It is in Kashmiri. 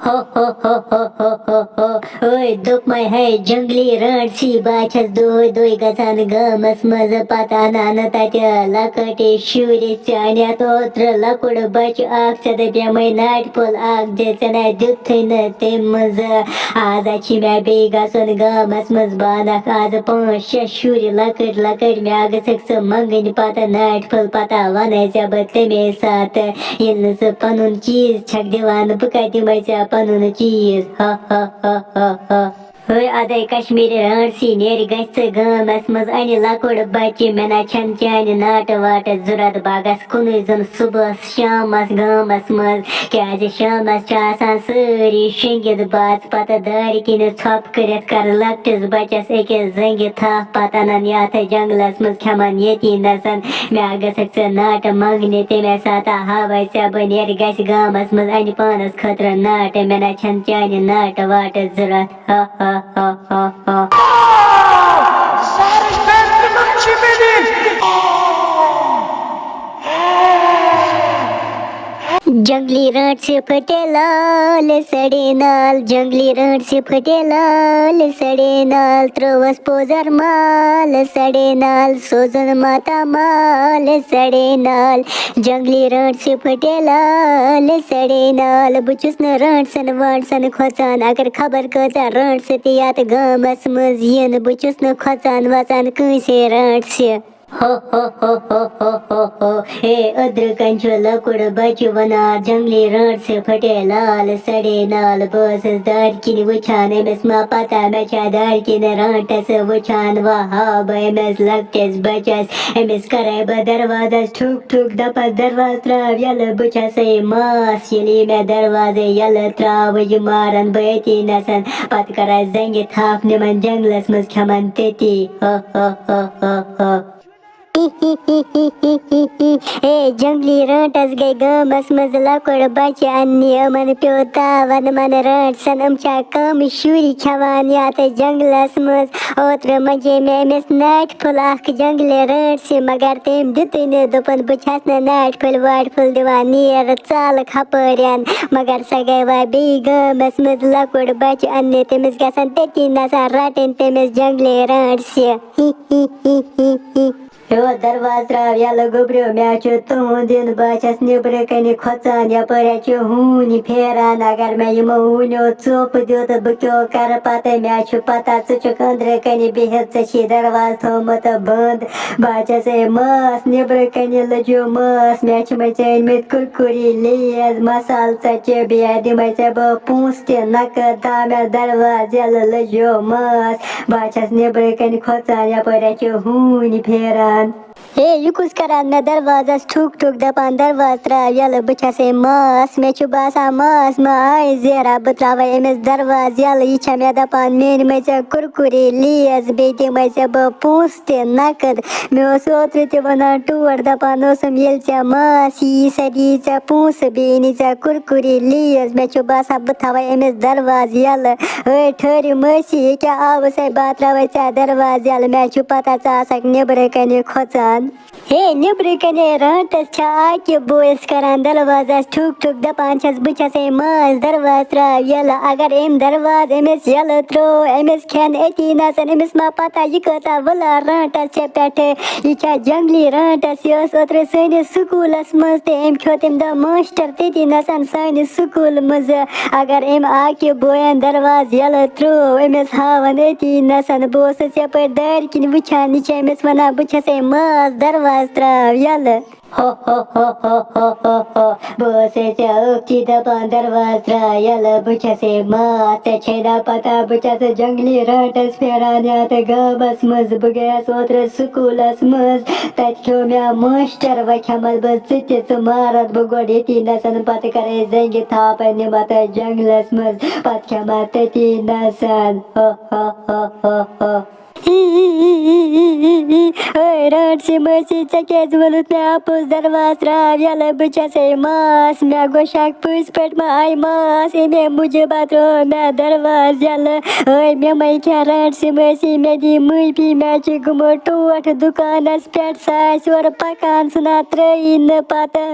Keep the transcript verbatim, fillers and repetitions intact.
ہو ہو ہو ہو ہو ہو ہو۔ اوے دوٚپمَے ہے جنگلی رانٛٹسی، بہٕ ہا چھَس دۄہَے دۄہَے گژھان گامَس منٛز، پَتہٕ اَنان تَتہِ لۄکٕٹۍ شُرۍ۔ ژےٚ اَنیٛاتھ اوترٕ لۄکُٹ بَچہٕ اَکھ، ژےٚ دَپیمَے ناٹہِ پھوٚل اَکھ دِ، ژےٚ نہ دیُتھُے نہٕ تٔمۍ منٛزٕ۔ آز ہا چھِ مےٚ بیٚیہِ گژھُن گامَس منٛز، بہٕ اَنَکھ آز پانٛژھ شےٚ شُرۍ لۄکٕٹۍ لۄکٕٹۍ، مےٚ گٔژھٕکھ ژٕ منٛگٕنۍ پَتہٕ ناٹہِ پھوٚل، پَتہٕ وَنَے ژےٚ بہٕ تَمے ساتہٕ۔ ییٚلہِ نہٕ ژٕ پَنُن چیٖز چھَکھ دِوان، بہٕ کَتہِ دِمَے ژےٚ پَنُن چیٖز؟ ہا ہا ہا ہا ہا۔ ہے اَدَے کشمیٖری رانٛٹسی، نیرِ گژھِ ژٕ گامَس منٛز، اَنہِ لۄکُٹ بَچہِ، مےٚ نہ چھَنہٕ چانہِ ناٹہٕ واٹہٕ ضوٚرَتھ، بہٕ گژھٕ کُنُے زوٚن صُبحَس شامَس گامَس منٛز، کیٛازِ شامَس چھِ آسان سٲری شۄنٛگِتھ، بہٕ اَژٕ پَتہٕ دارِ کِنۍ ژھۄپہٕ کٔرِتھ، کَرٕ لۄکٹِس بَچَس أکِس زنٛگہِ تھپھ، پَتہٕ اَنَن یَتھ جنٛگلَس منٛز، کھٮ۪مَن ییٚتی نَسَن۔ مےٚ گژھکھ ژٕ ناٹہٕ منٛگنہِ، تَمے ساتہٕ ہاوَے ژےٚ بہٕ، نیرِ گژھِ گامَس منٛز، اَنہِ پانَس خٲطرٕ ناٹہٕ، مےٚ نہ چھَنہٕ چانہِ ناٹہٕ واٹہٕ ضوٚرَتھ۔ ہا ہا ہا ہا ہا۔ جنگلی رانٛٹسہِ پھٹے لال سڑے نال، جنگلی رانٛٹسہِ پھٹے لال سڑے نال، ترٛووس پوزر مال سڑے نال، سوزن ماتا مال سڑے نال۔ جنگلی رانٛٹسہِ پھٹے لال سڑے نال، بہٕ چھُس نہٕ رانٛٹسن وانٛٹسن کھۄژان، اگر خبر کۭژاہ رانٛٹسہِ تہِ یتھ گامس منٛز یِن، بہٕ چھُس نہٕ کھۄژان وۄژان کٲنٛسے رانٛٹسہِ۔ ہو ہو ہو ہو ہو ہو ہو۔ ہے، أدرٕ کنہِ چھُ لۄکُٹ بچہِ ونان، جنگلی رانٛٹسہِ پھٹے لال سڑے نال۔ بہٕ ٲسٕس دارِ کِنۍ وٕچھان، أمِس ما پتہ مےٚ چھا دارِ کِنۍ رانٛٹس وٕچھان۔ وۄنۍ ہاو بہٕ أمِس لۄکٹِس بچس، أمِس کرے بہٕ دروازس ٹھُک ٹھُک، دپس، "دروازٕ تراو یلہٕ، بہٕ چھسے ماس۔" ییٚلہِ مےٚ دروازٕ یلہٕ تراو، یہِ مارن بہٕ أتی نسن، پتہٕ کرے زنٛگہِ تھپھ، نِمن جنگلس منٛز، کھٮ۪من تٔتی۔ ہو ہو ہو ہو ہو۔ ہے، جنگلی رانٛٹس گٔے گامس منٛز لۄکُٹ بچہِ اننہِ، یِمن پیوٚو تاو، وَنہٕ من رانٛٹسن، یِم چھا کم شُرۍ کھٮ۪وان یتھ جنگلس منٛز؟ اوترٕ منٛجے مےٚ أمِس ناٹہِ پھوٚل اکھ جنگلہِ رانٛٹسہِ، مگر تٔمۍ دیُتُے نہٕ، دوٚپُن، "بہٕ چھَس نہٕ ناٹہِ پھٔلۍ واٹہِ پھٔلۍ دِوان، نیر ژالہٕ کھپٲرٮ۪ن۔" مگر سۄ گٔے وۄنۍ بیٚیہِ گامس منٛز لۄکُٹ بچہِ اننہِ، تٔمِس گژھن تٔتی نسا رٹٕنۍ تٔمِس جنگلہِ رانٛٹسہِ۔ ہی ہی ہی ہی ہی۔ ہیو دروازٕ تراو یلہٕ گوٚبریو، مےٚ چھُ تُہُنٛد یُن، بہٕ چھَس نیٚبرٕ کنہِ کھۄژان، یپٲرۍ چھِ ہوٗنۍ پھیران، اگر مےٚ یِمو ہوٗنیو ژوٚپ دیُت، بہٕ کیٛاہ کرٕ پتہٕ؟ مےٚ چھُ پتہ ژٕ چھُکھ أنٛدرٕ کنہِ بِہِتھ، ژےٚ چھی دروازٕ تھوٚومُت بنٛد۔ بہٕ چھَس اے ماس نیٚبرٕ کنہِ لٔجیو ماس، مےٚ چھِ مےٚ ژےٚ أنۍ مٕتۍ کُرکُری، لیز، مسالہٕ ژۄچہِ، بیٚیہِ دِمَے ژےٚ بہٕ پونٛسہٕ تہِ نقد، تھاو مےٚ دروازٕ یلہٕ لٔجیو ماس۔ بہٕ چھَس نیٚبرٕ کنہِ کھۄژان، یپٲرۍ چھِ ہوٗنۍ پھیران۔ ہے، یہِ کُس کران مےٚ دروازس ٹھُک ٹھُک، دپان، "دروازٕ تراو یلہٕ، بہٕ چھسے ماس، مےٚ چھُ باسان ماس ما آیہِ زیرہ، بہٕ تراوے أمِس دروازٕ یلہٕ، یہِ چھےٚ مےٚ دپان، مےٚ أنۍ مٕژ ژےٚ کُرکُرے، لیز، بیٚیہِ دِمے ژےٚ بہٕ پونٛسہٕ تہِ نقد۔" مےٚ اوس اوترٕ تہِ ونان ٹوٹھ، دپان اوسُم، "ییٚلہِ ژےٚ ماس یی، سۄ دِیی ژےٚ پونٛسہٕ، بیٚیہِ أنی ژےٚ کُرکُرے، لیز، مےٚ چھُ باسان بہٕ تھاوے أمِس دروازٕ یلہٕ۔" ہے، ٹھٔہرِ مٲسی، یہِ کیٛاہ آوُس ہے، بہٕ ہا ترٛاوَے ژےٚ دروازٕ یَلہٕ، مےٚ چھُ پَتہ ژٕ آسَکھ نیٚبرٕ کَنہِ کھۄژان۔ ہے، نیٚبرٕ کَنے رانٛٹَس چھا عاقب بویَس کَران دروازَس ٹھُک ٹھُک، دَپان چھَس، "بہٕ چھَسَے ماس، دروازٕ ترٛاو یَلہٕ۔" اگر أمۍ دروازٕ أمِس یَلہٕ ترٛوو، أمِس کھٮ۪ن أتی نَسَن، أمِس ما پَتہ یہِ کۭژاہ وٕلار رانٛٹَس چھےٚ پٮ۪ٹھٕ۔ یہِ چھا جنگلی رانٛٹَس؟ یہِ ٲس اوترٕ سٲنِس سکوٗلَس منٛز تہٕ أمۍ کھیوٚو تَمہِ دۄہ ماشٹر تٔتی نَسَن سانہِ سکوٗلہٕ منٛزٕ۔ اگر أمۍ عاقب بوین دروازٕ یَلہٕ ترٛوو، أمِس ہاوَن أتی نَسَن۔ بہٕ اوسُس یَپٲرۍ دارِ کِنۍ وٕچھان، یہِ چھِ أمِس وَنان، "بہٕ چھَسَے ماس، دروازٕ ترٛاو یَلہٕ۔" ہو ہو ہو ہو ہو ہو ہو۔ بہٕ ٲسَے ژےٚ ٲکھتی دَپان، دروازٕ ترٛاو یَلہٕ، بہٕ چھَسَے ماس۔ ژےٚ چھے نا پَتہ، بہٕ چھَسَے جنگلی رانٛٹَس پھیران یَتھ گامَس منٛز۔ بہٕ گٔیَس اوترٕ سکوٗلَس منٛز، تَتہِ کھیوٚو مےٚ ماشٹر، وۄنۍ کھٮ۪مَس بہٕ ژٕ تہِ، ژٕ مارَتھ بہٕ گۄڈٕ ییٚتی نَسَن، پَتہٕ کَرَے زنٛگہِ تھاپَے، نِمَتھ جنٛگلَس منٛز، پَتہٕ کھٮ۪مَتھ تٔتی نَسَن۔ ہو ہو ہو ہو ہو۔ ہے رانٛٹسہِ مٲسی، ژےٚ کیٛازِ ووٚنُتھ مےٚ اَپُز دروازٕ ترٛاو یَلہٕ؟ بہٕ چھَسَے ماس، مےٚ گوٚو شک پٔزۍ پٲٹھۍ ما آیہِ ماس، اَمے موٗجوٗب ہا ترٛوو مےٚ دروازٕ یَلہٕ۔ ہے مےٚ مَے کھےٚ رانٛٹسہِ مٲسی، مےٚ دی معٲفی، مےٚ چھِ گوٚمُت ٹوٹھ دُکانَس پٮ۪ٹھ، سُہ آسہِ اورٕ پَکان، سُہ نہ ترٛٲیی نہٕ پَتہٕ۔